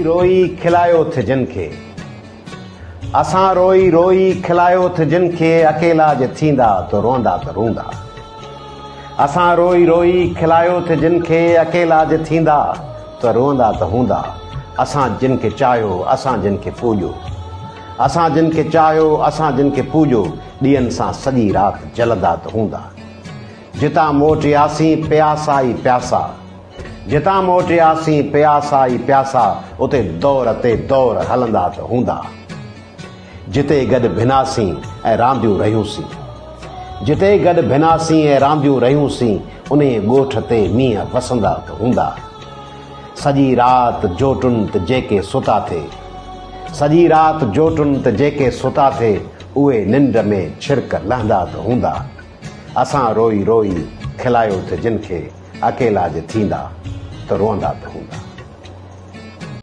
روئي کلايو ٿ جن کي. اسان روئي روئي کلايو ٿ جن کي اڪيلا جي ٿيندا ته روئندا ته روندا. اسان روئي روئي کلايو ٿ جن کي اڪيلا جي ٿيندا ته روئندا ته هوندا. اسان جن کي چاهيو اسان جن کي پوڄيو. اسان جن کي چاهيو اسان جن کي پوڄيو ڏيئن سان سڄي رات جلندا ته هوندا. جتان موٽياسين پياسا ئي پياسا. جتان موٽياسين پياسا ئي پياسا اتي دور تي دور هلندا ته هوندا. جتي گڏ ڀناسين ۽ رانديون رهيونسين. جتي گڏ ڀناسين ۽ رانديون رهيونسين انهيء ڳوٺ تي مينهن وسندا ته هوندا. سڄي رات جوٽن ته جيڪي ستا ٿي. سڄي رات جوٽن ته جيڪي ستا ٿي اهي ننڊ ۾ ڇرڪ لهندا ته هوندا. اسان روئي روئي کلايو ٿي جن کي اڪيلا جي ٿيندا ته روئندا ته هوندا.